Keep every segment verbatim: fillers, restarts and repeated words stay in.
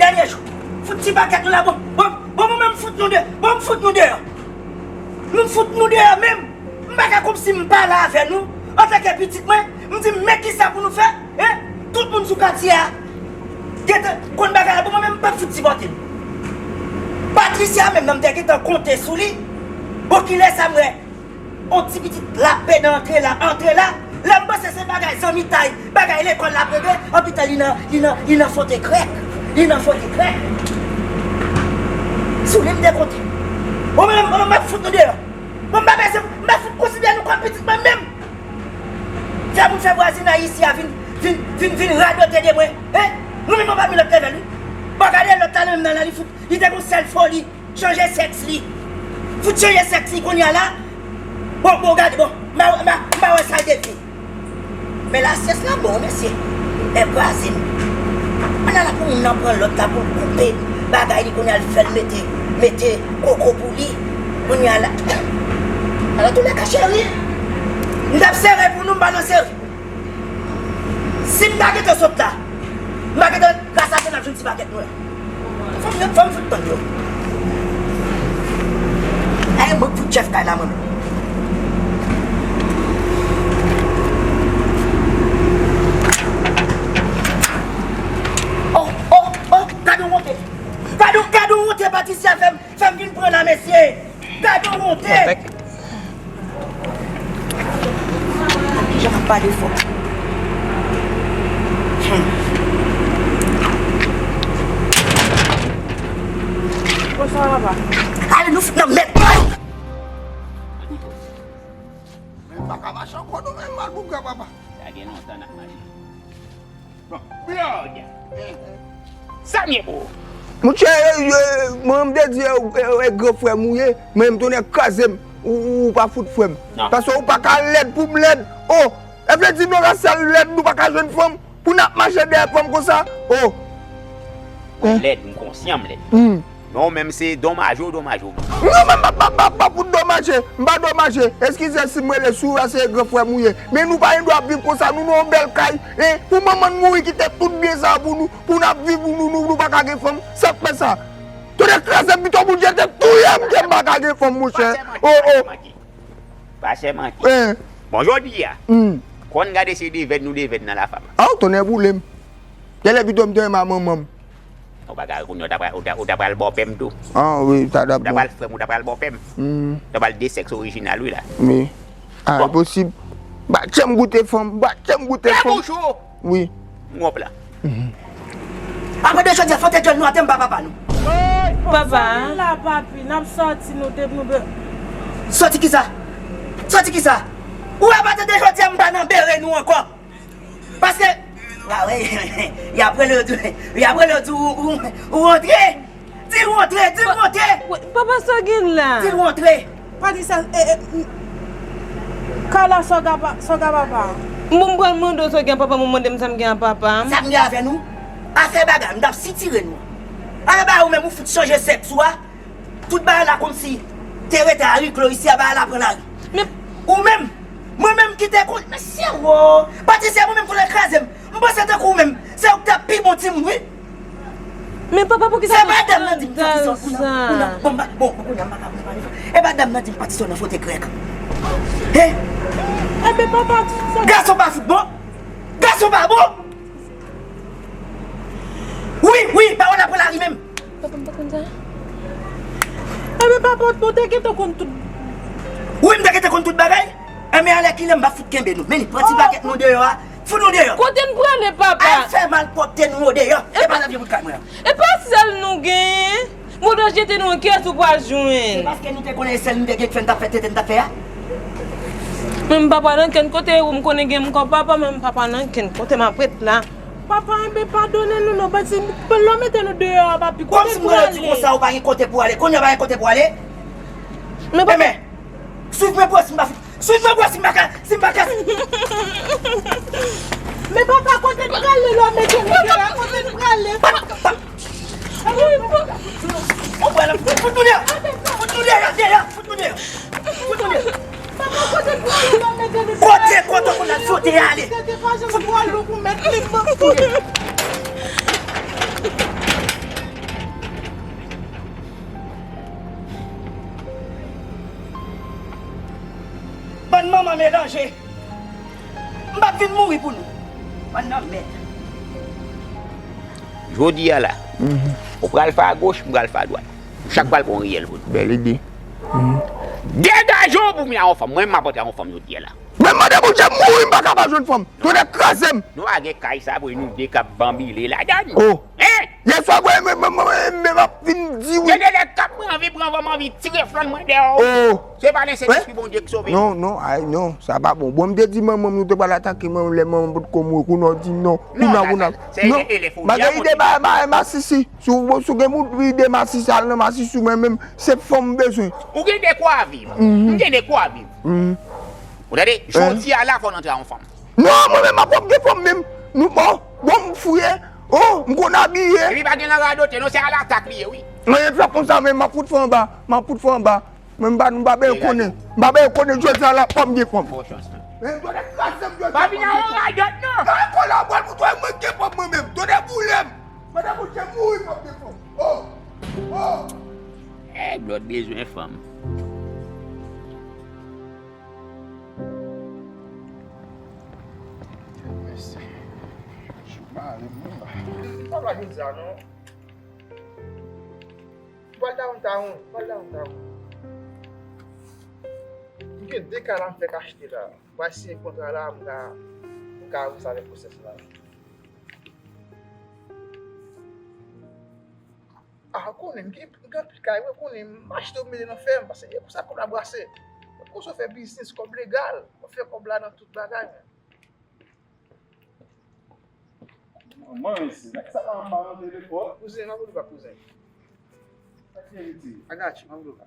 Dènye jou, fout ti pakèt nou la, bon, bon, bon, bon, men m fout nou de, bon, m fout nou deyò. M fout nou deyò menm. M pa ka kòmsi m pale avè nou, antanke pitit mwen, m di, men kisa pou nou fè, en? Tout moun sou katye a gentan konn bagay la, bon, mwen menm m p ap fout sipòte l. Patricia menm nan, m te gentan konte sou li. Bon, kilè sa m wè? On ti pitit lapè nan antre la, antre la. Lè m panse se bagay zanmitay, bagay lekòl l ap regle, anpitan li nan, li nan, li nan fote krèk. Li nan fote krèk. Sou li m te konte. Bon, mwen menm, mwen menm m ap fout nou deyò. Bon, m pa bezwen, m pa fout konsidere nou kòm pitit mwen menm. Fè moun fè vwazinay isi a vin, vin, vin, vin radote de mwen. En? Nou menm nou pa gen lòt lèvèl, wi. Bon, gade lòt la, menm nan la, li fout, li te gon sèl foli. Chanje sèks li. Fout chanje sèks li kounye a la. Bon, bon, gade, bon. M pa, m pa, m pa wè sa l devyen. Men lasyès lan bon, mesye. Lè kraze m. Ann al la pou moun nan pran lòt la pou l koupe bagay li kounye a l fè l mete, mete koko pou li. Kounye a la. Alò, tou lè ka cheri. M t ap sere pou nou, m pa nan sere. Si m ta gentan sot la, m pa gentan rasanble n ap jwenn ti pakèt nou la. Fò m, fò m fout tann yo. Ay, mwen k fout chèf kay la, mwen menm. Oh, oh, oh, gade yon wonte. Gade, gade yon wonte Patricia fè m, fè m vin pran la, mesye. Gade yon wonte. Jan ap pale fò. Hmm. Bonswa, papa. Ale, nou fout nan mèd. Men m pa ka mache ankò non, men m mal pou m ka, papa. Sa gen lontan n ap mache. Bon, Blòd. Sa m ye pou ou? Monchè, e, e, mwen m te di e, e, e, gran frè m ou ye, men m tounen kraze m. Ou, ou, ou pa fout frè m. Non. Paske ou pa ka lèd pou m lèd. Oh, e vle di nou rasyal lèd, nou pa ka jwenn fanm pou n ap mache dèyè fanm konsa? Oh. Mwen lèd, m konsyan m lèd. Hmm. Men ou menm se donmaje w donmaje w. Non, men m pa, pa, pa, pa pou donmaje. M pa donmaje. Eskize si m rele sou a, se gran frè m ou ye. Men nou pa gen dwa ap viv konsa. Nou nan yon bèl kay. E pou manman n mouri kite tout byen sa yo pou nou, pou n ap viv, nou, nou, nou pa ka gen fanm. Sa k fè sa? Tounen kraze m, pito pou Dye te touye m ke m pa ka gen fanm, monchè. Oh, oh. Pa chè manke. Eh. Bon, jodi a, hmm, konn gade se devèn nou devèn nan la fam. Aw, tonnè boule m. Genlè pito m te renmen a manman m. Ou pa ka rekonn ou ta pral, ou ta, ou ta pral bòpè m tou. Ah, wi, ta dap bon. Ou ta pral frè m, ou ta pral bòpè m. Hmm. Ou ta pral de sèks orijinal, wi, la. Wi. Ah, bon. Enposib. Ba tchè m goute fanm, ba tchè m goute fanm. Wi. M wonp la. Mhm. Apre de jodi a, fote djòl nou atè, m pa papa nou. Papa. Sòti la, papi, n ap sòti nou de nou be. Sòti kisa? Sòti kisa? Ou apati de jodi a, m pa nan bere nou ankò. Paske, ah, wi, y ap rele w di, y ap rele w di ou, ou, ou rantre. Di l rantre, di l rantre. Papa, sa w gen la? Di l rantre. Patricia, e, e, m, Carla, sa w gen a pa, sa w gen a papa? Bon, m pral mande w sa w gen a papa, m mande m sa m gen a papa. Sa m gen avè nou? Afè bagay, m t ap sitire nou. Afè bagay ou menm ou fout chanje sèks ou a. Tout bagay la kòmsi te rete a wi klo isi a, bagay la pran lari. Men ou menm, mwen menm ki te konn, mesye wo. Patricia, mwen menm kounye a kraze m. M panse tankou ou menm, se ou ki t ap pi bon timoun, wi. Men papa, poukisa... Se pa dam nan di m fè kisa kounye a, kounye a, bon, m pa, bon, kounye a, m pa ka konn pale. E pa dam nan di m Patricia nan fote krèk. He? Enben, papa, sa... Gason pa fout bon. Gason pa bon. Wi, wi, pawòl la pran lari menm. Papa, m pa konn sa. Enben, papa, ou te gentan konn tout. Wi, m te gentan konn tout bagay. Enben, alèkile, m pa fout kenbe nou. Men li pran ti pakèt nou deyò a. Fout nou deyò. Kote n prale, papa? Al fè malpwòpte nou deyò. E pa nan vye bout kay mwen an. E pa sèl nou genyen. Moudo jete nou an kiyès ou pral jwenn? Se paske nou te konnen e sèl nou te gen k fè n t ap fè tenten n t ap fè a. Men m pa pral ankenn kote, ou m konnen gen m kò papa, men m pa pral ankenn kote, m ap ret la. Papa, enben, padone nou non, paske lè w mete nou deyò a, papi, kote n prale? Kòmsi m rele w di konsa, ou pa gen kote pou ale. Kounye a w pa gen kote pou ale. Men papa. Enben, swiv mwen pou si m pa fout Swiv mwen, bwè, si m pa ka, si m pa ka. Men papa, kote n prale lè w mete nou deyò a? Kote n prale? Papa, papa. Ou pral fout nou deyò. Fout nou deyò, deyò, fout nou deyò. Fout nou deyò. Papa, kote n prale lè w mete nou deyò a? Kote, kote w konn al sote ale? Fout nou deyò. Melanje. M p ap vin mouri pou nou. Bann nan mèd. Jodi a la, ou pral fè agoch, m pral fè adwat. Chak pral pran yon riyèl pou nou. Bèl ide. Degaje w pou m al yon fanm. Mwen, m ap antre yon fanm jodi a la. Mwen mande Bondye mouri, m pa ka pa jwenn fanm. Tonnè kraze m. Nou pa gen kay sa pou nou de k ap banbile ladann. Oh. Hein? Yè swa, mwen, mwen, mwen, mwen, mwen, m ap vin di wi. Gen de lè k ap mwen anvi pran, mwen anvi tire flann mwen dèyè w. Oh. Se pa nan Sentespri Bondye k sove. Non, non, ay, non, sa pa bon. Bon, m te di manman m nou te pral atake manman m lè manman m potko mouri, kounye a w di non. Kounye a, kounye a. Non, bagay ide ba, ba, masisi. Si w, si w gen moun ide masisi, al nan masisi, mwen menm, se fanm m bezwen. Ou gen dekwa viv. M gen dekwa viv. Ou tande? Jodi a la, fò n antre a yon fanm. Non, mwen menm, m ap gen fanm menm. Nou bon, bon, m fouye. Oh, m konn abiye. Epi pa gen nan radote, non, se a latak li ye, wi. Mwen, fè konsa menm, m ap fout fè anba. M ap fout fè anba. Mwen, m pa, m pa byen konnen. M pa byen konnen, jodi a la, fanm gen fanm. Bon chans, non. Men, jodi a kraze m, jodi a. Pa vin a yon radot, non. Nan kolabò pou twa, mwen gen fanm mwen menm. Tonnè boule m. Pandan moun jan mouri, m ap gen fanm. Oh, oh. Eh, Blòd bezwen fanm. Mèsi. Jou mare m wi la. Pa blague sa non. Ou pral tawon tawon, ou pral tawon tawon. M gen de kay la m fèk achte la. M pral siyen kontra la, m ka, m ka avanse avèk pwosès la. Ah, ou konnen, m gen, m gen anpil kay, ou konnen, m achte, m mete nan fèm, paske e konsa kòb la brase. Konsa w fè biznis, kòb legal, w ap fè kòb la nan tout bagay, men. Manman, mesye, nèg sa pa anba nan telefòn. Kouzen, m ap ou li pa kouzen. Sa ki envite? Agachi, m ap ou li pa.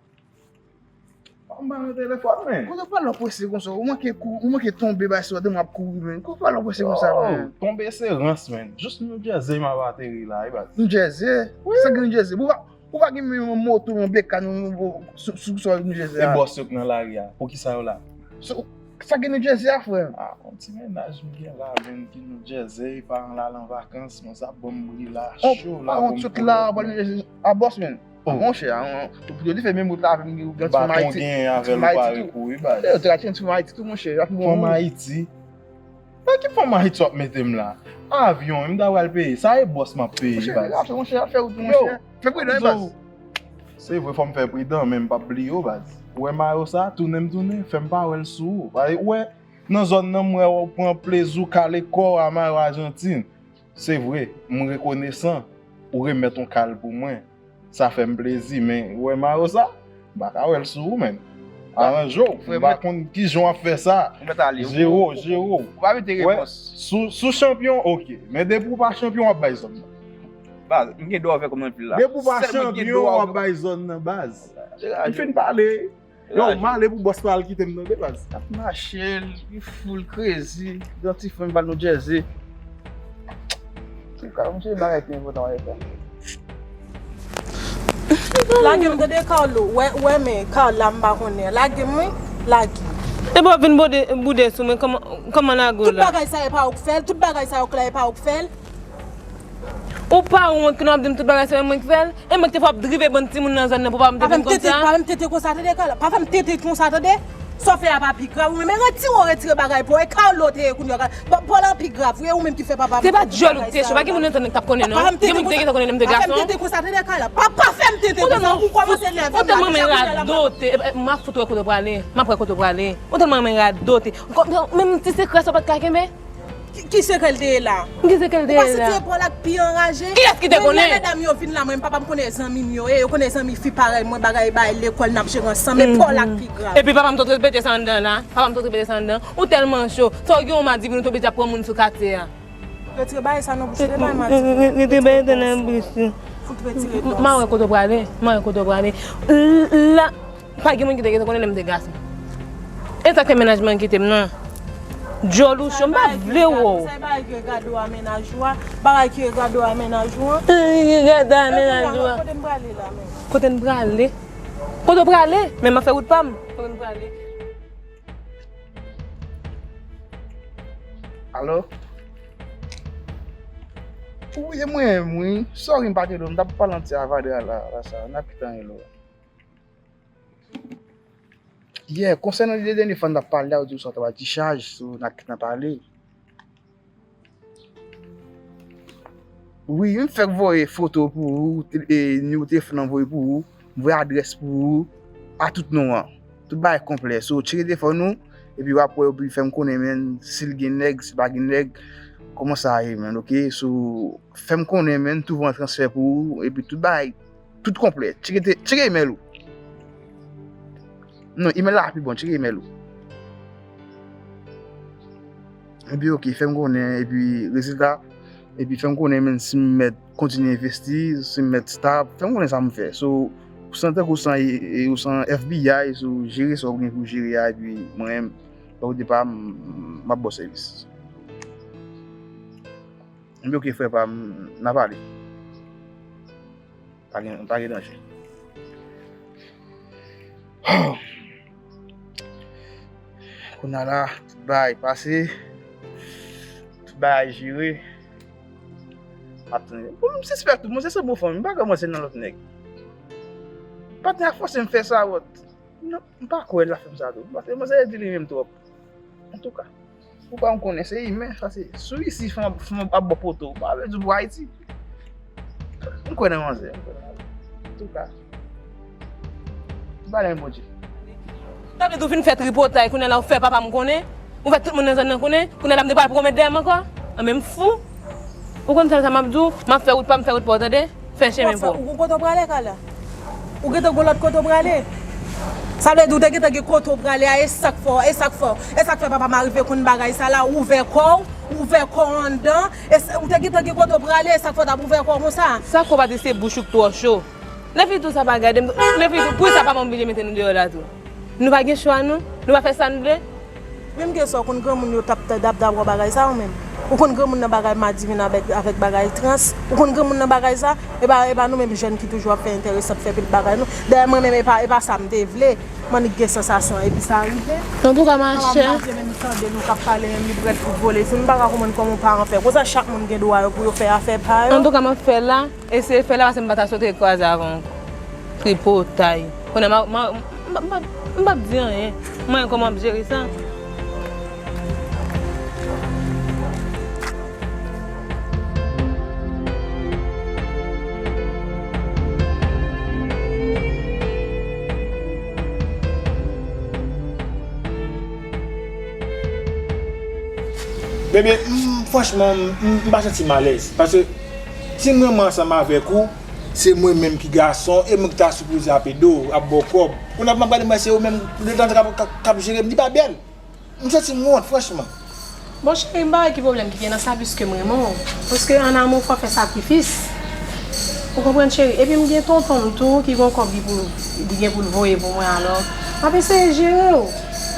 Anba nan telefòn, men. Kote w pral w prese konsa, ou manke kou, ou manke tonbe bay sou tè m ap kouri, men. Kote w pral w prese konsa, men. Tonbe se rans, men. Jis New Jersey m ap ateri la, wi, baz. New Jersey? Wi. Sa gen New Jersey? Ou pa, ou pa gen menm yon moto, yon bekàn, yon, yon, sou, sou, sou New Jersey a? E bòs yo k nan lari a. Poukisa yo la? Sa gen New Jersey a, frè? Ah, yon ti mennaj m gen la, menm ki New Jersey, paran l al an vakans, men sa ban m bri la, cho la pou m konnen. Yon sot la, pa New Jersey, a bòs, men. Oh. Monchè, ou te fè menm wout la avè m, gen yon ti fanm Ayiti, yon ti fanm Ayiti tou. Yo te ka tcheke yon ti fanm Ayiti tou, monchè. Fanm Ayiti? Nan ki fanm Ayiti w ap mete m la? Avyon, m ta pral peye. Sa e bòs m ap peye, baz. Monchè, monchè, al fè wout, monchè. Fè pridan, baz. Se vre, fò m fè pridan, men m p ap bliye w, baz. Ou wè mayo sa, tounen m tounen, fè m pa wè l sou ou. Ou wè, nan zòn nan, m wè w pran plezi w kale kò w a mayo Ajantin. Se vre, m rekonesan ou remèt yon kal pou mwen. Sa fè m plezi, men ou wè mayo sa? M pa ka wè l sou ou, menn. Aranje w. M pa konn kijan w ap fè sa. Jere w, jere w. Ou pa mete repons. Si w chanpyon, oke. Men depi w pa chanpyon, w ap bay zòn nan. Baz, m gen dwa fè kòm nan pil la. Depi w pa chanpyon, w ap bay zòn nan, baz. M fin pale. Yo, m ale pou bòs pa al kite m tande, baz. L ap mache, li full crazy. Yon ti fanm pa New Jersey. Ti ka, m se bagay ki enpòtan w fè. Lage m tande, Carlo. Wè, wè, men Carla m pa konnen. Lage m, wi. Lage. E bon, vin bode, boude sou mwen, kòman, kòman lage w la? Tout bagay sa e pa ou k fè l, tout bagay sa yo k la e pa ou k fè l. Ou pa wont ke n ap di m tout bagay se mwen k fè l? E mwen ki te fè w ap drive bann timoun nan zòn nan pou pa m te vin konsa? Pa fè m tete, pa fè m tete konsa, tande, Carla. Pa fè m tete konsa, tande. Sa w fè a pa pi grav. Ou menm, men retire w retire bagay pou ou. E Carlo te ye kounye a. Bon, Paul an pi grav, wi, ou menm ki fè papa m. Se pa dyòl ou te ye, cho. Pa gen moun nan zòn nan k t ap konnen, non. Gen moun ki te gentan konnen lè m te gason. Pa fè m tete konsa, tande, Carla. Pa, pa fè m tete konsa. Ou tèlman, ou kòmanse nève m la, monchè, kounye a la. Ou tèlman radote. E, e, m ap fout wè kote w prale. M ap wè kote w prale. Ou tèlman renmen radote. Menm ti sekrè sa w pa t ka kenbe. Ki, ki sekrè l te ye la? Ki sekrè l te ye la? Ou pa santi e Paul ak pi anraje? Kiyès ki te konnen? Menm lè medam yo vin la, mwen, papa m konnen zanmi m yo ye, yo konnen zanmi fi parèy mwen, bagay bay lekòl n ap jere ansanm, e Paul ak pi grav. Epi papa m t ot repete sa anndan la, papa m t ot repete sa anndan. Ou tèlman cho, sa w gen yon madi vin ou t oblije ap pran moun sou katye a. Retire bagay sa nan bouch ou, de bagay madi. Retire bagay sa nan bouch ou. Fout retire dòs. M a wè kote w prale, m a wè kote w prale. La, Pa gen moun ki te gentan konnen lè m te gason. E sa k fè mennaj mwen kite m nan. Dyòl ou cho, m pa vle wè w. Sa e bagay ki regarde w a mennaj ou a. Bagay ki regarde w a mennaj ou an. Ki regarde w a mennaj ou a. Kote m prale la menm? Kote n prale? Kote w prale? Men m ap fè wout pa m. Kote n prale? Alo? Wi, e mwen menm, wi. Sorry, m pa te dwe, m t ap pale an ti avadra la, la sa, n ap kite anyen lo. Yeah, konsènan de dènye fwa n t ap pale la, ou di w sa w t ap al ti chaj, so n ap gentan pale. Wi, m fèk voye foto pou ou, te- e, nimewo telefòn nan voye pou ou, m voye adrès pou ou, a tout non an. Tout bagay konplè. So, tcheke telefòn ou, epi w ap wè, epi fè m konnen, menn, si l gen nèg, si l pa gen nèg, kòman sa ye, menn, oke? So, fè m konnen, menn, tou voye transfè pou ou, epi tout bagay, tout konplè. Tcheke te- tcheke email ou. Non, email la pi bon, tcheke email ou. Epi, oke, fè m konnen, epi rezilta, epi fè m konnen, menn, si m mèt kontinye envesti, si m mèt stab, fè m konnen sa m fè. So, ou san tankou ou san, e, e, ou san F B I, so, jere sa w gen pou jere a, epi mwen, bò kote pa m, m ap ba w sèvis. Epi, oke, frè pa m, n a pale. Pa gen, pa gen danje. Kounye a la, tout bagay pase, tout bagay jere. M ap tann. Bon, m sispèk tou, mwen se sanble yon fanm, m pa kòmanse nan lòt nèg. Patnè a fòse m fè sa, wòt. Non, m pa kwè l ap fè m sa tou. Paske mwen se di li menm twòp. Antouka, ou pa m konnen, se imen, sa se, si w isi fanm, fanm ap ba w poto, pa vle di w pou Ayiti. M kwè nan manzè, m kwè nan manzè. Antouka, m pale avèk Bondye. Sa vle di w vin fè tripotay, kounye a la w fè papa m konnen, ou fè tout moun nan zòn nan konnen, kounye a la m te pral pwomèt dèyè m ankò? An, men m fou. Ou konn sa, sa m ap di w, m ap fè wout pa m, fè wout pa w, tande? Fè chemen pa w. Ou gon kote w prale, Kala? Ou gentan gon lòt kote w prale? Sa vle di w te gentan gen kote w prale a, e sa k fè, e sa k fè, e sa k fè papa m a rive konn bagay sa la, ouvè kò w, ouvè kò w anndan, e sa- ou te gentan gen kote w prale, e sa k fè w t ap ouvè kò w konsa? Sa k fè w pa di se bouch ou k twò cho? Lè fi tou sa pa gade m, lè fi tou, poukisa papa m oblije mete nou deyò la tou? Nou pa gen chwa nou? Nou pa fè sa n vle? Menm ke sa, ou konn granmoun yo t ap t ap dabwa bagay sa yo menm. Ou konn granmoun nan bagay madivin avèk, avèk bagay trans. Ou konn granmoun nan bagay sa, e pa, e pa nou menm jèn ki toujou ap fè enteresan, ap fè pil bagay non. Dayè mwen menm e pa, e pa sa m te vle. M annik gen sansasyon epi sa rive. Antouka, machè. Mwen menm tande nou k ap pale, menm li prèt pou vole sou m. M pa ka konprann kòman yon paran fè konsa, chak moun gen dwa yo pou yo fè afè pa yo. Antouka, m ap fè la. Eseye fè la, paske m pa ta swete kraze avè w. Tripotay. Kounye a, m a- m a- m p ap- m p ap- m p ap di anyen. Mwen, kòman m ap jere sa? Bebe, m, franchman, m, m pa santi m alèz. Paske si m renmen ansanm avèk ou, se mwen menm ki gason, e mwen ki ta sipoze ap ede w, ap ba w kòb. Kounye a m ap gade, m wè se ou menm, letan k ap, k ap, k ap jere m, li pa bèl. M santi m wont, franchman. Bon, cheri, m pa wè ki pwoblèm ki gen nan sa, piske m renmen w. Paske an amour, fò w fè sakrifis. Ou konprann, cheri? Epi m gen tonton m tou, ki gen yon kòb li pou, li gen pou l voye pou mwen, alò, m ap eseye jere w.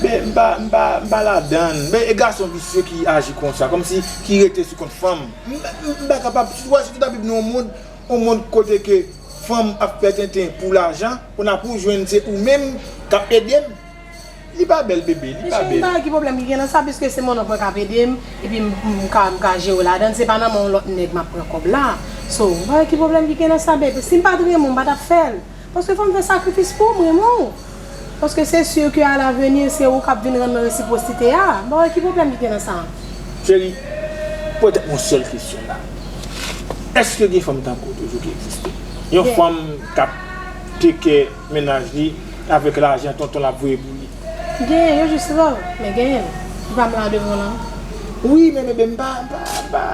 Men m pa, m pa, m pa ladann. Men e gason visye ki aji konsa, kòmsi ki rete sou kont fanm. M, m, m pa kapab, sitou, sitou n ap viv nan yon mond, yon mond kote ke fanm ap fè tenten pou lajan, kounye a pou w jwenn se ou menm k ap ede m. Li pa bèl, bebe, li pa bèl. Mesye, m pa wè ki pwoblèm ki gen nan sa, piske se mon onk mwen k ap ede m, epi m, m ka, m ka jere w ladann, se pa nan men yon lòt nèg m ap pran kòb la. So, m pa wè ki pwoblèm ki gen nan sa, bebe. Si m pa t renmen w, m pa t ap fè l. Paske fò m fè sakrifis pou w, m renmen w. Paske se si ke a lavenir, se ou k ap vin rann mwen resipwosite a. M pa wè ki pwoblèm ki gen nan sa. Cheri, poze yon sèl kesyon la. Èske gen fanm tankou w toujou ki egziste? Yon fanm k ap take care mennaj li avèk lajan tonton l ap voye pou li? Genyen, yo jis ra, men genyen. Li pa m la devan w la. Wi, men bebe, m pa, m pa, m pa,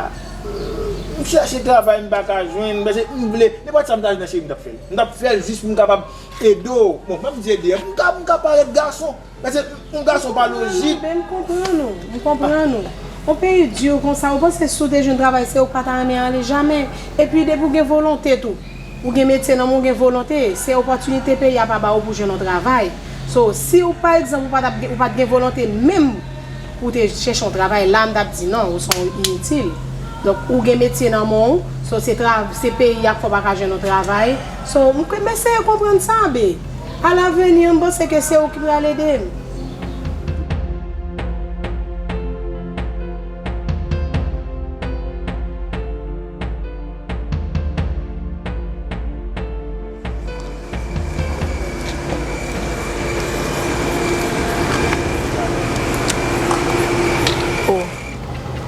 m chèche travay, m pa ka jwenn, paske m vle, nenpòt sa m ta jwenn nan cheri, m t ap fè l. M t ap fè l jis pou m kapab ede w. Bon, m p ap di ede, m ka, m ka parèt gason. Paske yon gason pa lojik. Men m konprann ou, m konprann ou. Yon peyi di konsa, ou panse si w te jwenn travay, se ou k pa ta renmen ale jamè. Epi depi w gen volonte tou, ou gen metye nan men w, ou gen volonte, se opòtinite peyi a pa ba ou pou jwenn yon travay. So, si w, pa egzanp, ou pa t ap gen, ou pa t gen volonte menm pou w te chèche yon travay, la m t ap di non, ou se yon initil. Donk, ou gen metye nan men w, so se tra-, se peyi a k fè w pa ka jwenn yon travay. So, m, m eseye konprann sa, be. A lavenir, m panse ke se ou ki pral ede m.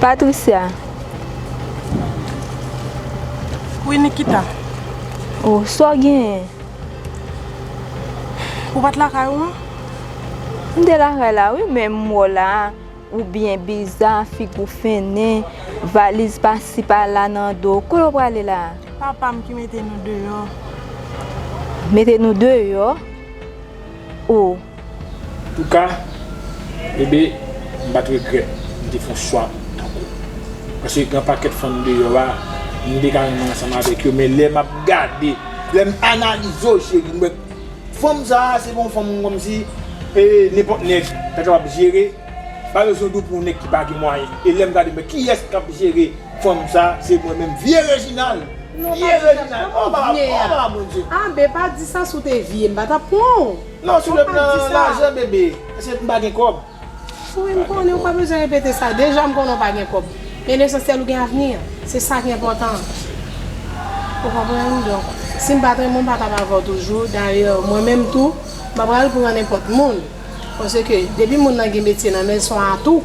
Patricia. Wi, Nikita. Oh, sa w genyen? Ou pa t lakay ou an? M te lakay la, wi, men m wè w la, ou byen biza, figi w fennen, valiz pasi pala nan do. Kote w prale la? Papa m ki mete nou deyò. Mete nou deyò? Oh. Antouka, bebe, m pa t regrèt m te fè yon chwa tankou w. Paske gen yon pakèt fanm deyò a, m te ka renmen ansanm avèk yo, men lè m ap gade, lè m analize w, cheri, m wè fanm sa a, se pa yon fanm kòmsi e, nenpòt nèg ta kapab jere. Pa bezwen w pou yon nèg ki pa gen mwayen. E lè m gade, men kiyès k ap jere fanm sa a? Se mwen menm, vye Reginald. Vye Reginald. Oh, papa, oh, papa, Bondye. Abe, pa di sa si w te vye, m pa t ap pran w. Non, sou le plan lajan, bebe. Se m pa gen kòb. Wi, m konnen ou pa bezwen repete sa. Deja, m konnen ou pa gen kòb. Men lesansyèl, ou gen avni an. Se sa ki enpòtan. Ou konprann? Donk, si m pa t renmen w, m pa t ap avè w toujou. Dayè, mwen menm tou, m pa pral pran nenpòt moun. Paske depi moun nan gen metye nan men l, se yon atou.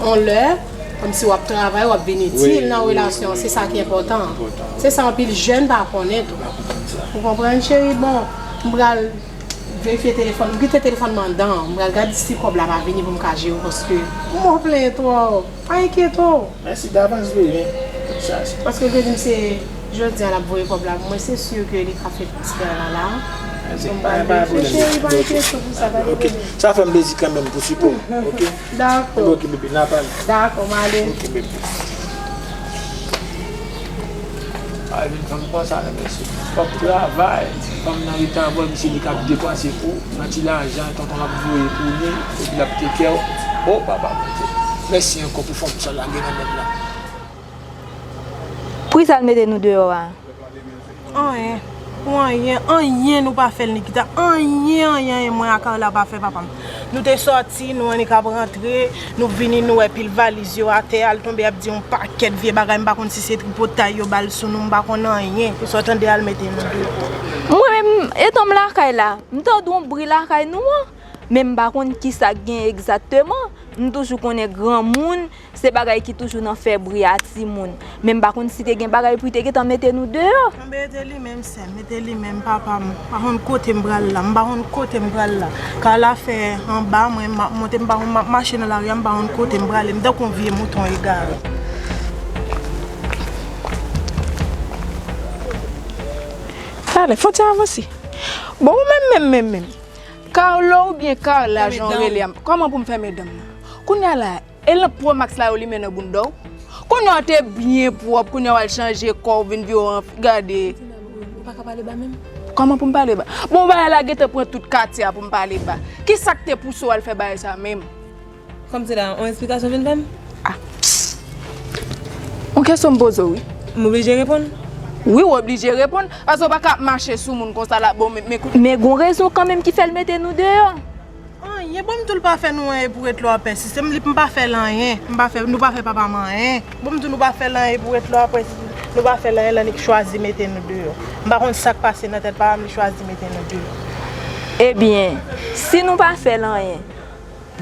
On lè, kòmsi w ap travay, w ap vin itil nan relasyon an. Se sa ki enpòtan. Se sa anpil jèn pa konnen tou. Ou konprann, cheri? Bon, m pral verifye telefòn. M kite telefòn mwen anndan an. M pral gade si kòb la pa vini pou m ka jere w paske m plenyen twòp. Pa enkyete w. Mèsi davans, bebe. Tout sa se. Paske l te di m se jodi a l ap voye kòb la pou mwen. Se si ke li ka fè transfè la la. Mèsi, pa gen pwoblèm. Cheri, pa enkyete w pou sa, pa gen pwoblèm. Sa fè m plezi kanmenm pou sipò w, oke? Dakò. Oke, bebe, n a pale. Dakò, m ale. Oke, bebe. Ay, vin fè m konsa, mesye. Fòk travay. Fanm nan rete avè w, misye di k ap depanse pou nan ti lajan tonton l ap voye pou li, epi l ap take care w. O papa Bondye. Mèsi ankò pou fanm sa lage nan men m nan. Poukisa l mete nou deyò a? Anyen. Pou anyen. Anyen nou pa fè l, Nikita. Anyen, anyen, anyen mwen ak Carla pa fè, papa m. Nou te sòti, nou annik ap rantre, nou vini, nou wè pil valiz yo atè, al tonbe ap di yon pakèt vye bagay, m pa konn si se tripotay yo ba l sou nou, m pa konn anyen. Pou sa w tande al mete nou deyò. Mwen menm, etan m lakay la, m tande yon bri lakay nou an, men m pa konn kisa k gen egzakteman. M toujou konnen granmoun, se bagay ki toujou nan fè bri a timoun. Men m pa konn si te gen bagay pou te gentan mete nou deyò. Mete li menm, sè m, mete li menm, papa m. M pa konn kote m pral la, m pa konn kote m pral la. Carla fè anba, mwen m ap monte, m pa konn, m ap mache nan lari a, m pa konn kote m prale, m tankou yon vye mouton egare. Talè, fò ti avanse. Bon, ou menm, menm, menm, menm. Carlo oubyen Carla, jan w rele a, kòman pou m fè medam nan? Kounye a la, e lanp Pro Max la yo limen nan bounda w? Kounye a w te byen pwòp, kounye a w al chanje kò w vin vye w anfi, gade. Ou pa ka pale ba menm? Kòman pou m pale ba? Bon, bagay la gentan pran tout katye a pou m pale ba. Kisa k te pouse w al fè bagay sa menm? Kòmsi la, yon esplikasyon w vin fè m? Ah. Yon kesyon m poze w, wi. M oblije reponn? Wi, w oblije reponn. Paske w pa ka ap mache sou moun konsa la, bon, men, men kout. Men gon rezon kanmenm ki fè l mete nou deyò. Anyen, bon, m tou l pa fè nou anyen pou ret lò a pèsiste. M li, m pa fè l anyen. M pa fè, nou pa fè papa m anyen. Bon, m tou nou pa fè l anyen pou ret lò a pèsiste. Nou pa fè l anyen, l annik chwazi mete nou deyò. M pa konn sa k pase nan tèt papa m, li chwazi mete nou deyò. Ebyen, si nou pa fè l anyen,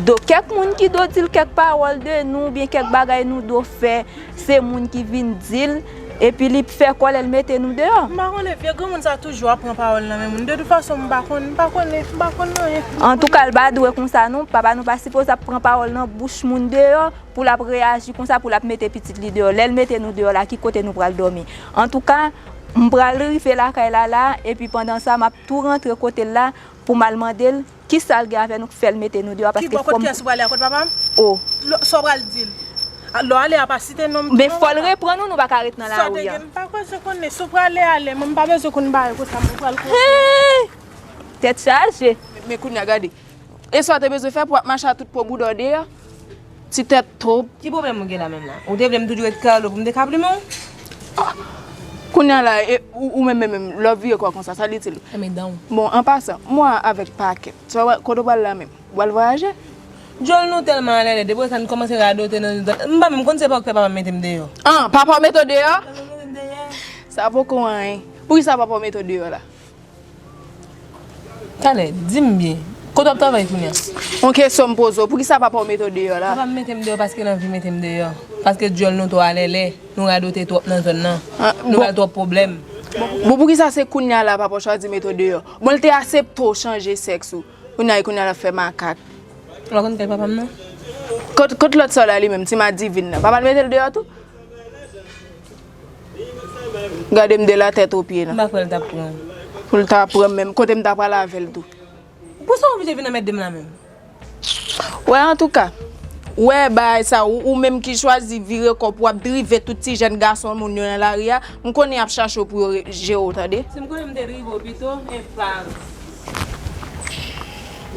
do kèk moun ki do di l kèk pawòl de nou oubyen kèk bagay nou do fè, se moun ki vin di l, epi li fè kòlè l mete nou deyò. M pa konnen, vye granmoun sa toujou ap pran pawòl nan men moun. De tout fason, m pa konn, m pa konnen, m pa konn anyen. Antouka, l pa dwe konsa non, papa nou pa sipoze ap pran pawòl nan bouch moun deyò pou l ap reyaji konsa, pou l ap mete pitit li deyò. Lè l mete nou deyò la, ki kote nou pral dòmi? Antouka, m pral rive lakay la la, epi pandan sa, m ap tou rantre kote l la pou m al mande l kisa l gen avè nou k fè l mete nou deyò, paske fò m. Ki bò, kot kiyès ou prale a, kot papa m? Oh. Sa w pral di l? Lè w ale a, pa site non m. Men fò l reprann ou, nou pa ka ret nan lari a. M pa bezwen konnen, si w prale, ale, mwen m pa bezwen konn bagay konsa, mwen pral konnen. Tèt chaje. Men kounye a, gade. E sa w te bezwen fè pou w ap mache a tout po bouda w deyò? Ti tèt tob. Ki pwoblèm ou gen la menm la? Ou te vle m toujou ret Carlo pou m te ka plimen w? Kounye a la, e, ou, ou menm, menm, menm, lè w vire kò w konsa, sa l itil ou? Fèmen dan w. Bon, an pasan, mwen avèk pakèt. Sa w, kote w pral la menm? Ou pral vwayaje? Djòl nou tèlman alèlè, depi sa n kòmanse radote nan nou dòt. M pa menm konn se pa ou k fè papa m mete m deyò. An, papa w mete w deyò? Papa m mete m deyò. Sa poko anyen. Poukisa papa w mete w deyò la? Talè, di m byen, Kote w ap travay kounye a? Yon kesyon m poze w, poukisa papa w mete w deyò la? Papa m mete m deyò paske l anvi mete m deyò. Paske dyòl nou twò alèlè, nou radote twòp nan zòn nan. Ah, nou bon. Ba l twòp pwoblèm. Bon, poukisa se kounye a la papa w chwazi mete w deyò? Bon, l te asepte w chanje sèks ou. Kounye a, kounye a l ap fè makak. Ou pa konn kay papa m nan? Kot, kot lòt sa w la li menm, ti madivin nan? Papa l mete l deyò tou? Gade m de la tèt o pye nan. M pa kwè l t ap pran. Pou l ta pran m menm, kote m ta pral avè l tou? Pou sa w oblije vin anmède m la menm? Wè, antouka, wè bagay sa, ou, ou menm ki chwazi vire kò pou w ap drive tout ti jèn gason moun yo nan lari a, m konnen y ap chache w pou yo re-, jere w, tande? Si m konnen m te drive w pito, men pa.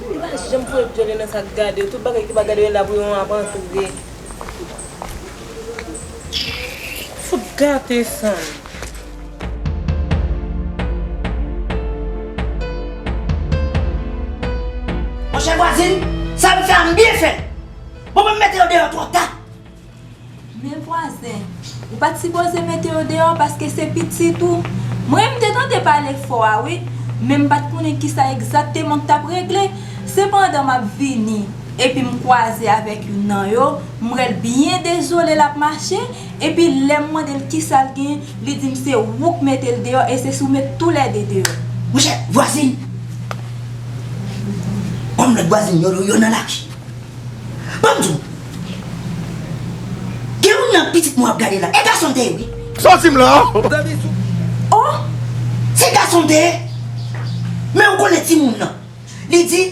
Li pa janm fout jwenn nan sa k gade yo. Tout bagay ki pa gade yo la pou yo ap antre. Fout gate san. Monchè vwazin, sa m fè a m byen fè l. Bon, mwen m mete yo deyò twò ta. Men vwazen, ou pa t sipoze mete yo deyò paske se pitit ou. Mwen, m te tante pale fò a, wi, men m pa t konnen kisa egzakteman k t ap regle. Sepandan, m ap vini, epi m kwaze avèk youn nan yo, m wè l byen dezole, l ap mache, epi lè m mande l kisa l gen, li di m se ou k mete l deyò, e se si w met toulède deyò. Monchè, vwazin, kòm lòt vwazin yo, yo nan laki. Ban m di w. Gen youn nan pitit mwen w ap gade la. E gason l te ye, wi. Sa w di m la? Oh! Se gason l te ye. Men ou konnen timoun nan. Li di,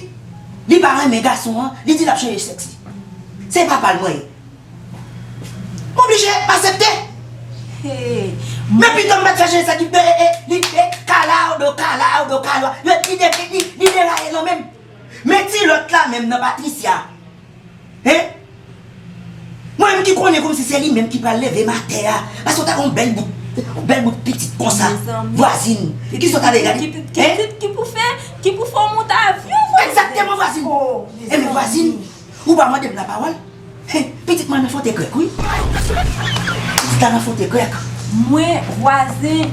li pa renmen gason an. Li di l ap chanje sèks li. Se papa l mwen ye. M oblije aksepte. Hey. Men pito m pa t fè chanje sèks li, e, e, li, e, kala, odo, kala, odo, kala. Yo, li de, li, li deraye nan men m. Men ti lòt la menm nan Patricia. Hein? Mwen menm ki konnen kòmsi se li menm ki pral leve m atè a. Paske w ta gen yon bèl bout, yon bèl bout pitit konsa. Mezanmi. Vwazin. Kisa w ta vle gade? Ki, ki, ki, ki pou fè, ki pou fè w monte avyon, vwazin? Egzakteman, vwazin. Oh, mezanmi. Ebyen, vwazin, ou pa mande m lapawòl? Hein, pitit mwen nan Fòtekrèk, wi. Pitit la nan Fòtekrèk. Mwen, vwazen,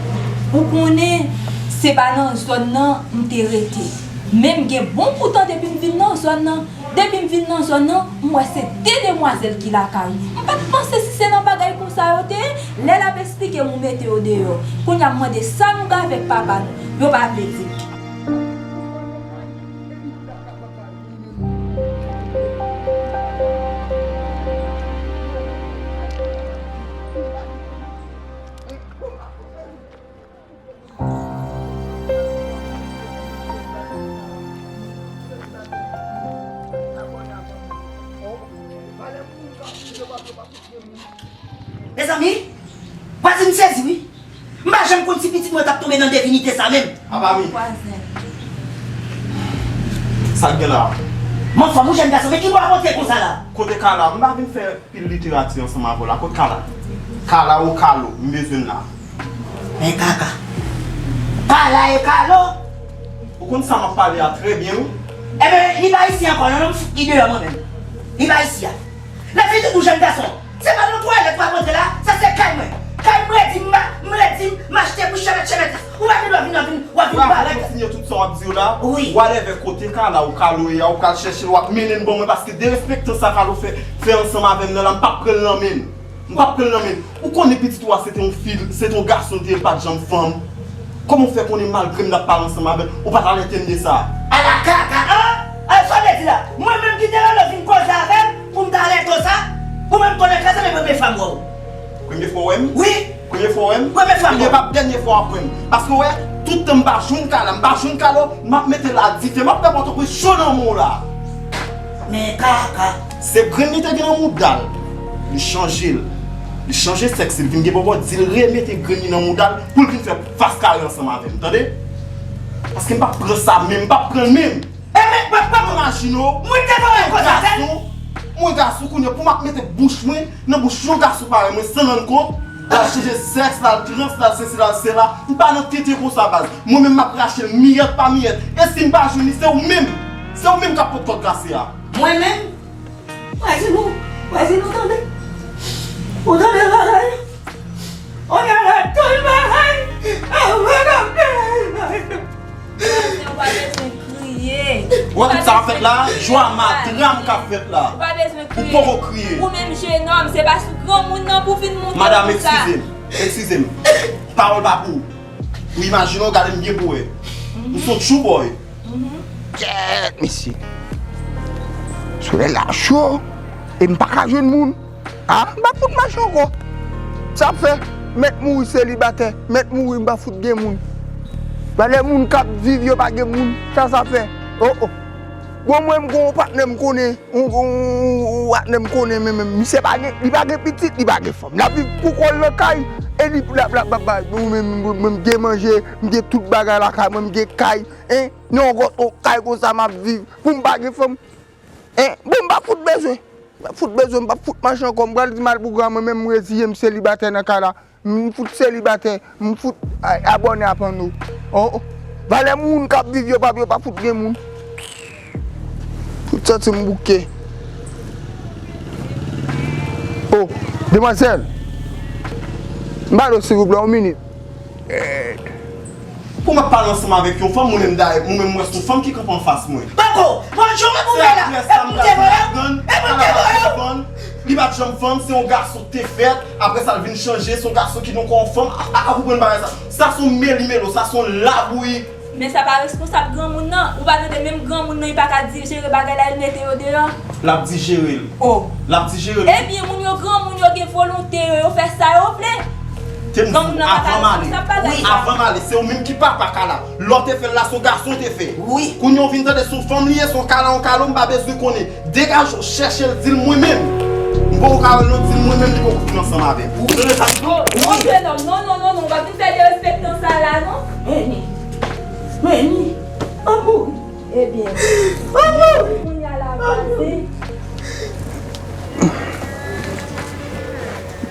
ou konnen, se pa nan zòn nan m te rete. Men m gen bon bout tan depi m vin nan zòn nan. Depi m vin nan zòn nan, m wè se de demwazèl ki lakay ou. M pa t panse si se nan bagay konsa yo te ye. Lè l ap eksplike m ou mete yo deyò. Kounye a m mande sa nou gen avèk papa nou. Yo pa vle di m. Mezanmi, vwazin sezi wi. M pa janm konn si pitit mwen t ap tonbe nan devinite sa menm. Apa mi. Vwazen. Sa k gen la? Mon fanm, ou jèn gason, men ki bò ap antre konsa la? Kote Kala? M pa vin fè pil literati ansanm avè w la. Kot Kala? Kala ou Kalo, m bezwen l la. Men kaka. Kala e Kalo. Ou konn sa m ap pale a trè byen, wi. Enben, li pa isi ankò, non, non, m fout li deyò mwen menm. Li pa isi a. Lè fini tou jèn gason. Se pa nan twalèt w ap antre la, sa se kay mwen. Kay m redi, m, m redi, m achte pou chèmèt, chèmèt. Ou pa gen dwa vin, vin, w ap vin parèt. Kontinye tout sa w ap di yo la. Wi. Whatever kote Kala ou Kalo ye a, ou pral chèche l, w ap mennen l ban mwen, paske derespektan sa Kalo fè, fè ansanm avè m nan la, m p ap pran l nan men l. M p ap pran l nan men l. Ou konnen pitit ou a se te yon fi, se te yon gason l te ye, l pa t janm fanm. Kòman w fè konnen malgre m t ap pale ansanm avè l, ou pa t alète m de sa? Ala kaka, an? Ala sa w vle di la? Mwen menm ki te rele w vin koze avè m pou m ta alète w sa? Ou menm konnen klè sa, men premye fwa m wè w. Premye fwa w wè m? Wi. Premye fwa w wè m? Premye fwa m wè w. Ebyen, p ap dènye fwa w ap wè m. Paske w wè, tout tan m pa jwenn Kala, m pa jwenn Kalo, m ap mete la dife, m ap fè Pòtoprens cho nan men w la. Men kaka. Se grenn li te gen nan mouda l. Li chanje l. Li chanje sèks li, li vin gen bòbò, di l remete grenn li nan mouda l pou l vin fè fas kare ansanm avè m, tande? Paske m p ap pran sa menm, m p ap pran l menm. E men, papa, papa, imajine w, mwen te konn konsa, gason, mwen gason, kounye a pou m ap mete bouch mwen nan bouch yon gason parèy mwen san rann kont, l al chanje sèks, l al trans, l al sesi, l al sela. M pa nan tenten konsa, baz. Mwen menm, m ap rache l miyèt pa miyèt. E si m pa jwenn li, se ou menm. Se ou menm k ap pot kòd kase a. Mwen menm? Vwazin ou, vwazin ou tande. Ou tande bagay? On a la tout bagay. Ou pa bezwen kriye. Ou pa bezwen La, jwa ma, dram k ap fèt la. Ou pa bezwen kriye. Ou poko kriye. Ou menm jenòm, se pa sou granmoun nan pou vin monte konsa. Madanm, eskize m. Eskize m. Pawòl pa pou ou. Ou imajine w, gade m byen pou wè. M se yon tchoubòy. Kèt, mesye. Solèy la cho. E m pa ka jwenn moun. A, m pa fout mache ankò. Sa fè, mèt mouri selibatè, mèt mouri m pa fout gen moun. Valè moun k ap viv yo pa gen moun, sa sa fè. O, o. Bon, mwen m gon patnè m konnen, yon, yon, yon, yon patnè m konnen, men, men, misye pa gen, li pa gen pitit, li pa gen fanm. L ap viv pou kò l nan kay, e li, l ap, l ap, l ap, mwen, mwen, mwen, mwen m gen manje, m gen tout bagay lakay mwen, m gen kay, en, nan yon gwo, yon kay konsa m ap viv, pou m pa gen fanm. En, bon, m pa fout bezwen. M pa fout bezwen, m pa fout mache ankò. M pral di mal pou gran mwen, men m reziye m selibatè nan kay la. M fout selibatè, m fout a-, abòne a panno. O, o. Valè moun k ap viv yo pa, yo pa fout gen moun. Fout santi m bouke. O, demwazèl. M pale w silvouplè, yon minit. Pou m ap pale ansanm avèk yon fanm, mwen menm dayè, mwen menm m wè se yon fanm ki kanpe anfas mwen. Pako, bon, jan mwen pou fè la. E pou te voye w? E pou te voye w? Li pa t janm fanm, se yon gason k te fèt, apre sa l vin chanje, se yon gason ki nan kò yon fanm. M pa ka konprann bagay sa. Sa se yon melimelo, sa se yon labouyi. Men sa pa responsab granmoun nan. Ou pa tande menm granmoun nan, li pa ka di, jere bagay la, li mete yo deyò. L ap dijere l. O. L ap dijere l. Ebyen, moun yo granmoun, yo gen volonte yo, yo fè sa yo vle. Granmoun nan pa ka responsab bagay sa. Avan m ale, se ou menm ki papa Kala. Lè w te fè l la, se yon gason w te fè. Wi. Kounye a w vin tande se yon fanm li ye, se yon Kala, yon Kalo, m pa bezwen konnen. Degaje w, chèche l, di l mwen menm. M poko ka wè l non, di l mwen menm li poko vin ansanm avè m. Ou tande sa m di w? Wi. Monchè nonm, non, non, non, non, ou pa vin fè derespektan sa la, non. Meni. Meni. Anmwey. Ebyen. Anmwey. Kounye a la, vwazen.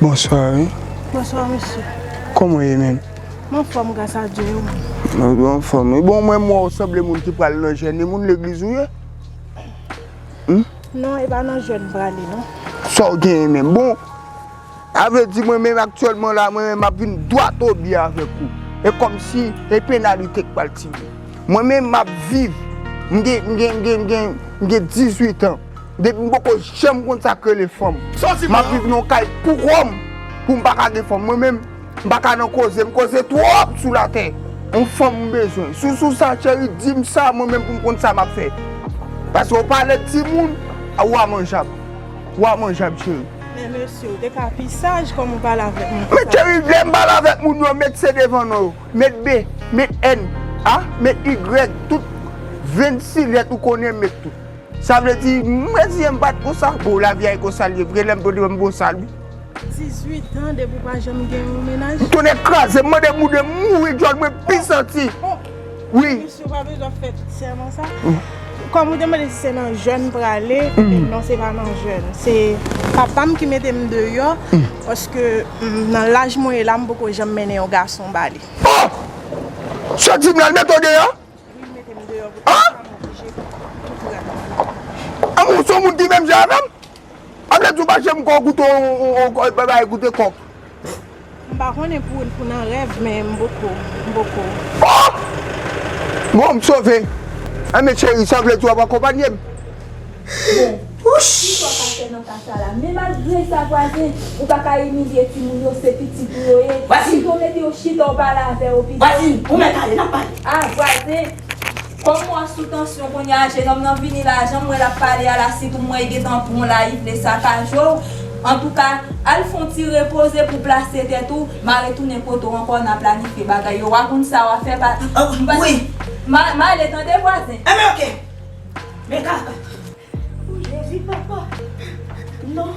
Bonswa, wi. Bonswa, mesye. Kòman w ye menm? M anfòm, gras a Dye, e ou menm? Mwen anfòm, wi. Bon, mwen, m wè w sanble moun ki pral nan jèn, e moun legliz ou ye? Hmm? Non, e pa nan jèn m prale, non. Sa w genyen menm? Bon, sa vle di mwen menm aktyèlman la, mwen menm m ap vin dwat o bi avèk ou. E kòmsi e penalite k pral tire. Mwen menm m ap viv, m gen, m gen, m gen, m gen, m gen dizuit an. Depi m poko janm konn sa k rele fanm. M ap viv nan yon kay pou kò m, pou m pa ka gen fanm. Mwen menm, m pa ka nan koze, m koze twòp sou latè. Yon fanm m bezwen. Si w sou sa, cheri, di m sa, mwen menm pou m konn sa m ap fè. Paske w pale timoun, a, w a manjab. W a manjab, cheri. Men mesye, w te ka pi saj kòman w pale avèk moun konsa. Men cheri, lè m pale avèk moun yo, met C devan non yo. Met B, met N, a, met Y, tout vennsis lèt ou konnen, met tout. Sa vle di, m reziye m pa t konsa. Bon, lavi a e konsa l ye vre, lè m tande m bon sa, wi. Dizuit an depi w pa janm gen yon mennaj. Tonnè kraze m, mande m de mouri djòl mwen pi santi. Wi. Mesye, w pa bezwen fè tout sèman sa. Kòm ou te mande si se nan jèn m prale, non, se pa nan jèn. Se papa m ki mete m deyò, paske, mm, nan laj mwen ye la, m poko janm mennen yon gason ba li. Oh! Soti m la, l mete w deyò? Wi, l mete m deyò pou tèt sa, m oblije tout rad. An, ou se yon moun ki menm jan avè m? An, vle di w pa janm ko goute yon, yon, yon, yon bagay goute kòk? M pa konnen pou, pou nan rèv, men m poko, m poko. Oh! Bon, m sove. Enben, cheri, sa vle di w ap akonpanye m? Bon, ki sa w ka fè nan ka sa la? Men malgre sa, vwazen, ou pa ka imilye timoun yo, se pitit ou yo ye. Vwazen! Pito mete yo chita, w pale avè yo pito. Vwazen, ou mèt ale, n ap pale. A, vwazen! Kòm mwen sou tansyon kounye a, jenòm nan vini la, jan m wè l ap pale a la, sitou m wè l gentan pran w la, li vle sakaje w. Antouka, al fè yon ti repoze pou plase tèt ou, m a retounen kote w ankò, n a planifye bagay yo. W a konn sa w a fè, pa, m pa, wi. M a, m ale tande vwazen. Enben, oke. Men kaka. O Jezi, papa. Non,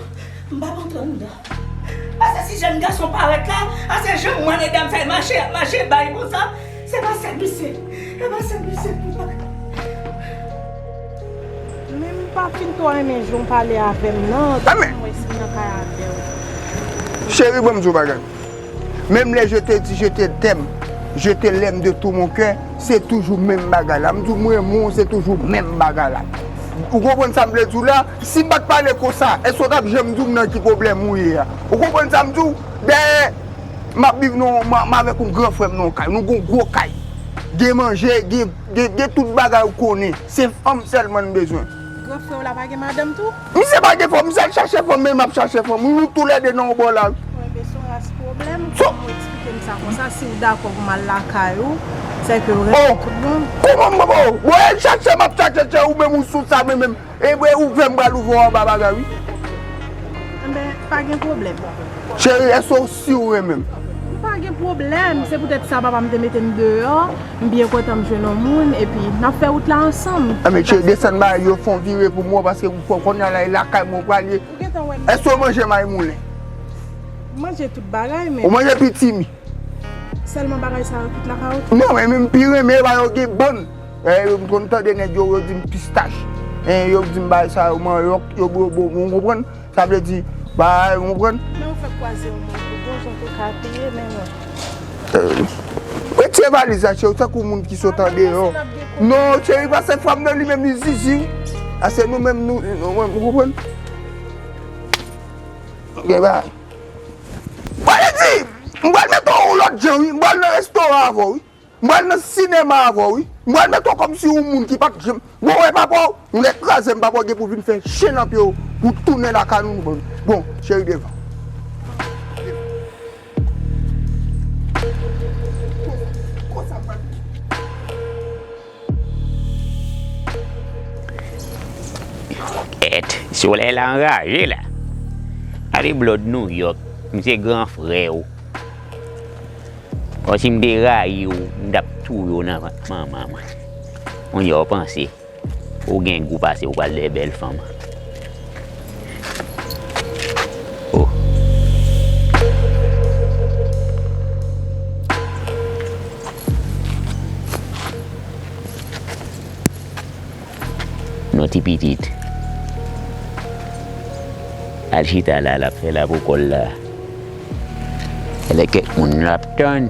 m p ap antre anndan. Paske si jèn gason parèt la, a se jan mwen medam sa mache, ap mache bay konsa, se pa sèl misye. Se pa sèl misye ki pa. Men m pa fin twò renmen jan w pale avè m nan, m wè si m nan kay avè w. Cheri, ban m di w bagay. Menm lè je te di je te t'aime, je te l'aime de tout mon cœur, se toujou menm bagay la. M di w m renmen w, se toujou menm bagay la. Ou konprann sa m vle di w la? Si m pa t pale konsa, èske w t ap janm di m nan ki pwoblèm ou ye a? Ou konprann sa m di w? Dèyè, m ap viv nan, m, m avèk yon gran frè m nan yon kay, nou gen yon gwo kay. Gen manje, gen, gen, gen tout bagay ou konnen. Se fanm sèlman n bezwen. Gran frè w la pa gen madanm tou? Misye pa gen fanm, misye al chache fanm, men m ap chache fanm. Nou toulède nan yon bò la. Wi, men se yon ras pwoblèm. So- Kòman w eksplike m sa konsa? Si w dakò pou m al lakay ou, sèke w renmen tout moun. Kòman m, bon, bon, al chache, m ap chache, chè, ou menm ou sou sa, men menm. E bre, ou fè m pral ouvè w anba bagay, wi. Enben, pa gen pwoblèm. Cheri, èske w si w renmen m? M pa gen pwoblèm. Se poutèt sa papa m te mete m deyò. M byen kontan m jwenn yon moun, epi n ap fè wout la ansanm. Enben, cheri, desann bagay yo, fè yon vire pou mwen, paske w konn la, e lakay mwen w pral ye. Ou gentan wè m. Èske w manje may moulen? M manje tout bagay, men. Ou manje pitimi? Sèlman bagay sa yo ki t lakay ou? Non, men, men m pi renmen, ba yo gen bann. Eh, m konn tande nèg yo, yo di m pistach. Eh, yo di m bagay sa yo, manyòk, yo bo, bo, ou konprann? Sa vle di, bagay, ou konprann? Men ou fèk kwaze yon moun, pou bon jan te ka piye, men non. Eh, retire valiz la, cheri, ou tankou moun ki sot andeyò. Non, cheri, pase fwa m nan li menm, li zizi. Ase nou menm, nou, nou menm, ou konprann? Gen bagay. Mwen di, m pral mete w yon lòt jan, wi. M pral nan restoran avè w, wi. M pral nan sinema avè w, wi. M pral mete w kòmsi yon moun ki pa t janm. Bon, wè papa w, m lè kraze m, papa w gen pou vin fè chen nan pye w pou tounen lakay nou, nou bon. Bon, cheri, devan. Kèt, solèy la anraje la. Gade blòd Nouyòk, m se gran frè w. Bon, si m te rayi w, m t ap touye w nan vant manman mwen. Kounye a w panse ou gen gou pase w pral de bèl fanm. Oh. Non ti pitit. Al chita la, l ap fè la pou kò l la. Lè kèk moun l ap tann.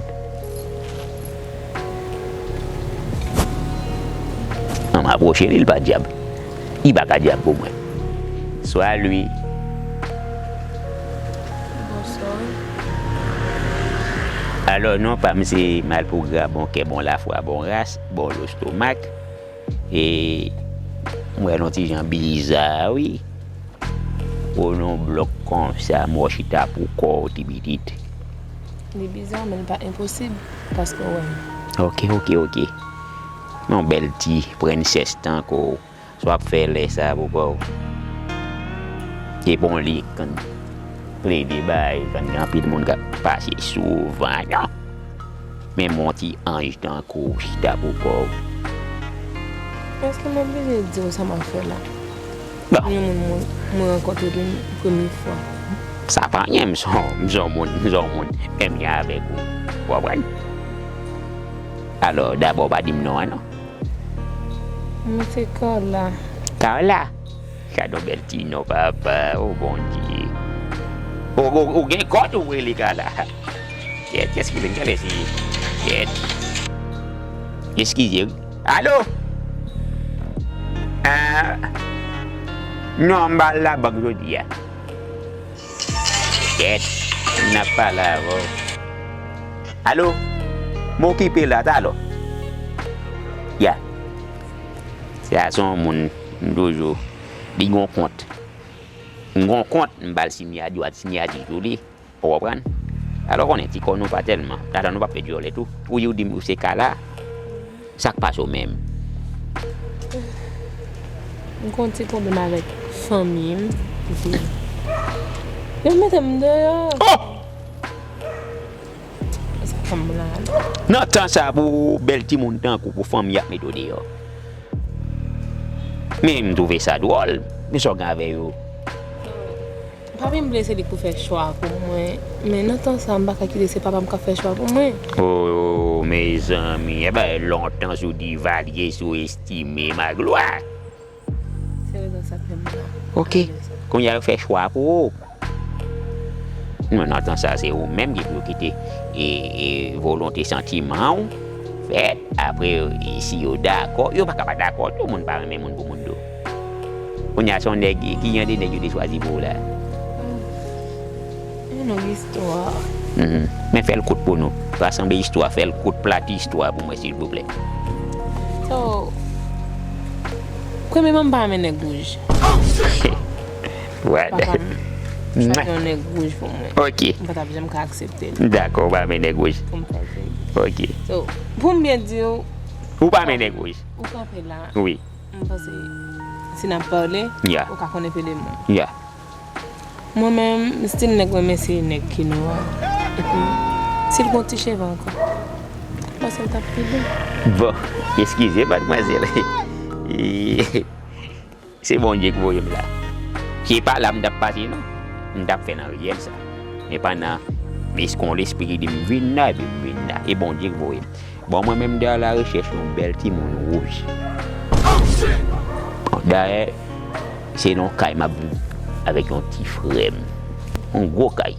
An m apwoche li, l pa dyab. Li pa ka dyab pou mwen. Swa lwi. Bonswa. Alò, non pa m se Malpougra, bon kè, bon lafwa, bon ras, bon lestomak. E m wè l yon ti jan biza, wi. Ou nan yon blòk konsa, mò chita pou kò w, ti pitit. Li biza, men li pa enposib, paske w wè m. Oke, oke, oke. Yon bèl ti prensès tankou w. Sa w ap fè lè sa pou kò w? Epi w li konn plede bay, konn gen anpil moun k ap pase souvan, non? Men m yon ti anj tankou w chita pou kò w. Èske m oblije di w sa m ap fè la? Bon. Yon moun mwen, mwen rankontre pou premye fwa. Sa pa anyen, m se yon, m se yon moun, m se yon moun. Menm jan avèk ou. Ou konprann? Alò, dabò, pa di m non an, non. Mwen se Carla. Carla? Gad yon bèl ti non, papa. O Bondye. Ou, ou, ou gen kòd ou rele Carla. Kèt, kèt ki vin, kèt si. Kèt. Eskize, wi. Alo? Ah. Non, m pa al labank jodi a. Kèt, n ap pale avè w. Alo? M okipe la, talò. Ya. Sa se yon moun, m toujou, li gon kont. M gon kont, m ba l sinyati, dwat sinyati sou li. Ou konprann? Alò, konnen ti kò nou pa tèlman. Tata nou p ap fè dyòlè tou. Ou di w di m ou se Kala. Sa k pase w menm? M gon ti pwoblèm avèk fanmi m. Epi yo mete m deyò. Oh! Sa fè m la. Nan tan sa pou bèl timoun tankou pou fanmi ap mete w deyò. Men m twouve sa dwòl. Men sa w gen avè yo? Papi m vle se li k pou fè chwa pou mwen, men nan tan sa m pa ka kite se papa m k ap fè chwa pou mwen. Oh, mezanmi, e bay lontan sou Divalye, sou Estime, Maglwa. Se rezon sa k fè m la. Oke. Kounye a yo fè chwa pou ou. Non, nan tan sa se ou menm ki pou kite e, e volonte santiman ou fèt. Apre, e, si yo dakò, yo pa ka pa dakò tou, moun pa renmen moun pou moun tou. Kounye a se yon nèg, ki jan de nèg yo te chwazi pou ou la? Yon long istwa. Mhm. Men fè l kout pou nou. Pa sanble istwa, fè l kout plat istwa pou mwen, silvouplè. So, premyèman, m pa renmen nèg wouj. What? Papa m chwazi yon nèg wouj pou mwen. Ok. M pa t ap janm ka aksepte l. Dakò, ou pa renmen nèg wouj. Pou m fè l. Ok. So, pou m byen di w, ou pa renmen nèg wouj. Ou kanpe la. Wi. M panse, si n ap pale, yeah, ou ka konnen pe de moun. Yeah. Mwen menm, m stil nèg mwen, men se nèg ki nwa. Epi, si l gon ti cheve ankò, m panse l t ap pi bon. Bon, eskize, madmwazèl. Se Bondye k voye m la. Se pa la m t ap pase, non. M t ap fè nan riyèl sa. Men pandan, men se kon lespri ki di m vin la, epi m vin la. E Bondye k voye m. Bon, mwen menm, m te alarechèch yon bèl timoun wouj. Dayè, se nan yon kay m ap viv avèk yon ti frè m. Yon gwo kay.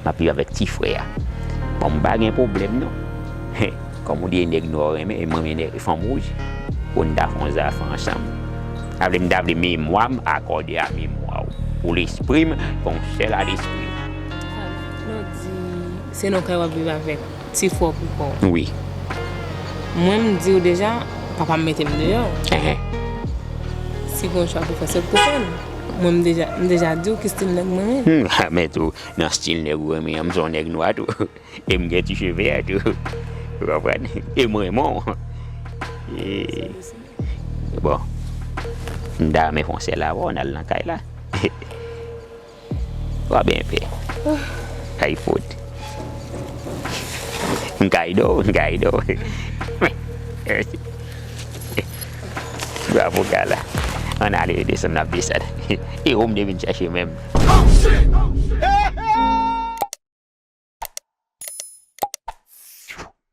M ap viv avèk ti frè a. Bon, m pa gen pwoblèm, non. Kòm ou di, e nèg nwa w renmen, e m renmen nèg, fanm wouj. Pou n ta fè yon zafè ansanm. Sa vle, m ta vle memwa m akòde a memwa w. Pou lespri m, fè yon sèl a lespri m. Lè w di, se nan yon kay w ap viv avèk ti frè w pou kò w. Wi. Mwen, m di w deja, papa m mete m deyò. Enhen. Si gen yon chwa pou fè, se pou fè l. Mwen, m deja, m deja di w ki stil nèg mwen ye. Hmm, men tou, nan stil nèg ou renmen an, m se yon nèg nwa tou. E m gen ti cheve a tou. Ou konprann? E m renmen w. E, bon. M ta renmen fè yon sèl avè w, n al nan kay la. W ap byen pè. Ay, fout. M ka ede w, m ka ede w. Bravo, Kala. Ann ale, desann, n ap desann. E ou m te vin chèche menm.